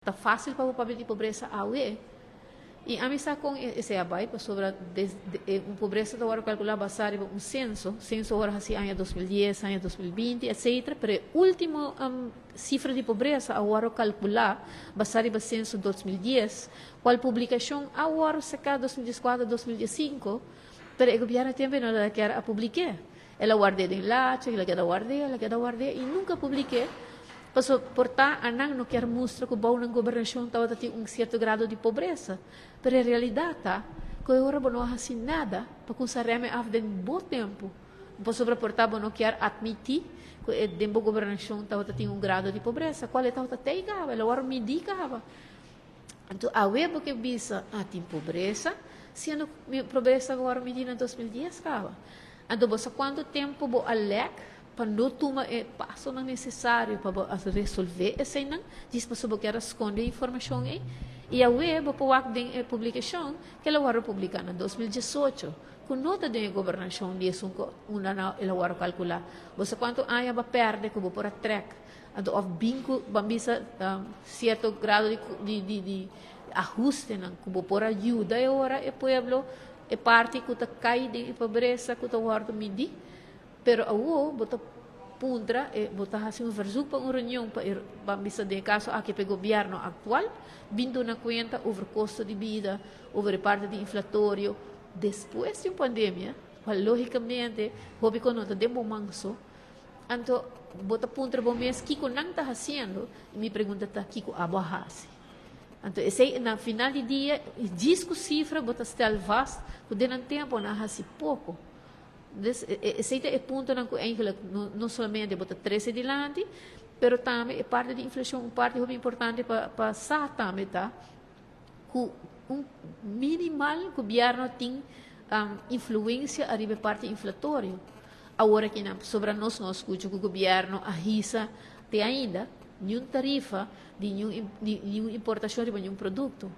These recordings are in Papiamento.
Ta fásil pa bo papia di pobresa awe. I ami sa kon esei a bai, pasobra un pobresa ta wòrdu kalkulá basá riba un senso, senso wòrdu hasi aña 2010, aña 2020, etcetera, pero e último sifra di pobresa a wòrdu kalkulá basá riba senso 2010, kual publikashon a wòrdu saká 2014, 2015, pero e gobièrnu tempu ei no tabata kier a publik'é. El a ward'é den lacha, el a keda ward'é, el a keda ward'é i nunka a publik'é, pasobra por ta anan no kier mustra ku bou nan gobernashon tabata tin un sierto grado di pobresa. Pero e realidat ta ku e ora bo no a hasi nada pa kusa reme af den bo tempu, pasobra por ta bo no kier atmití ku e den bo gobernashon tabata tin un grado di pobresa, kual e tabata tei kaba, el a wòrdu midí kaba. Anto awe bo ke bisa, ah, tin pobresa, siendo ku mi pobresa a wòrdu midí na 2010 kaba. Anto bo sa kuantu tempu bo a lèk pa no tuma e pasonan nesesario pa bo a resolvé eseinan, djis pasobra bo kier a skonde e informashon ei. I awe bo por wak den e publikashon ku el a wòrdu publiká na 2018, ku no ta den e gobernashon di esun ku unda nan el a wòrdu kalkulá. Bo sa kuantu aña bo a pèrdè ku bo por a trèk anto òf bin ku ban bisa sierto grado di di di ahustenan ku bo por a yuda e ora e pueblo. E parti ku ta kai den e pobresa ku ta wòrdu midí, pero awor bo ta puntra e bo ta hasi un verzoek pa un reunion pa e ban bisa den e kaso aki pa e gobièrnu aktual bin duna kuenta over kosto di bida, over e parti di inflatorio despues di un pandemia, kual lógikamente hopi ku no ta den bo man so. Anto bo ta puntra bo mes kiko nan ta hasiendo i mi pregunta ta kiko abo a hasi. Anto esei na final di dia djis ku sifra bo ta stel vast ku den nan tempu nan a hasi poko. Dus esei ta e puntonan ku eigenlijk no solamente bo ta trese dilanti, pero tambe e parti di inflashon un parti hopi importante pa sa tambe ta ku un minimal gobièrnu tin influensia ariba e parti inflatorio. Awor aki nan pasobra nos no a skucha ku gobièrnu a hisa te ainda niun tarifa di niun importashon riba niun produkto.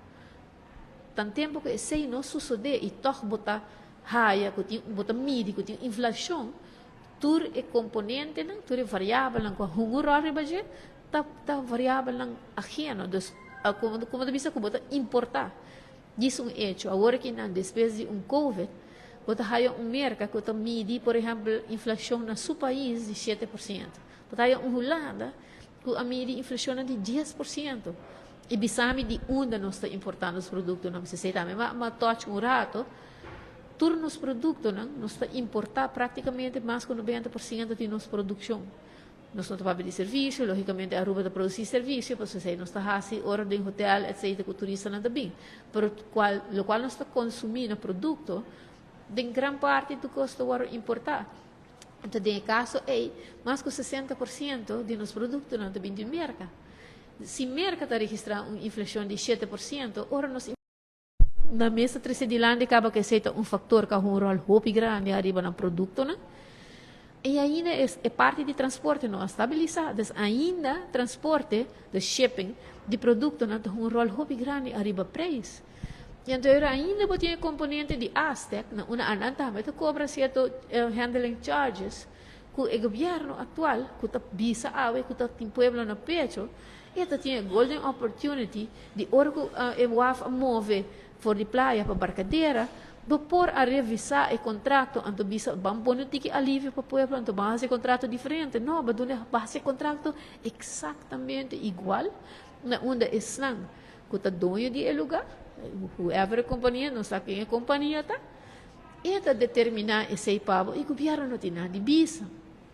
Tan tempu ku esei no sosodé i tòg bo ta haya ku tin bo ta midi ku tin inflashon, tur e komponentenan, tur e variabelnan ku a hunga un ròl riba dje ta ta variabelnan ageno. Dus komo ta bisa ku bo ta importá. Djis un echo, awor aki nan despues di un covid, bo ta haya un Merka ku ta midi por ehèmpel inflashon na su pais di 7%. Bo ta haya un Hulanda ku a midi inflashonnan di 10%. I bisa mi di unda nos ta importá nos produktonan. Mi sesei tambe m'a touch un rato. Tur nos produktonan nos ta importá praktikamente mas ku 90% di nos produkshon. Nos no ta papia di servisio, logicamente Aruba ta produci servisio, pasobra esei nos ta haci ora den hotel etc cu turistanan ta bin, pero cual locual nos ta consumi na producto den gran parti tur cos ta worde importa. Enton den e caso ei mas cu 60% di nos productonan ta bin di Merca. Si Merca ta registra un inflacion di 7%, ora nos. Na mes ta trece dilanti caba cu esey ta un factor cu a hunga un rol hopi grandi ariba nan productonan. Y ainda e parti di transporte no a stabilisa, dus ainda transporte, dus shipping, di productonan ta hunga un rol hopi grandi ariba prijs. Y anto ora ainda bo tin e componente di Aztec, na unda anan tambe ta cobra cierto handling charges cu e gobierno actual cu ta bisa awe cu ta tin pueblo na pecho, E ta tin e golden opportunity di ora ku e waf a move for di playa pa Barcadera, bo por a revisa e contrato anto bisa ban pone un tiki alivio pa pueblo anto ban hasi e contrato diferente. No, bo duna bo hasi e contrato exactamente igual na unda esnan ku ta doño di e luga, whoever e compania, no sa ken e compania ta, e ta determina esey pa bo y gobierno no tin nada di bisa.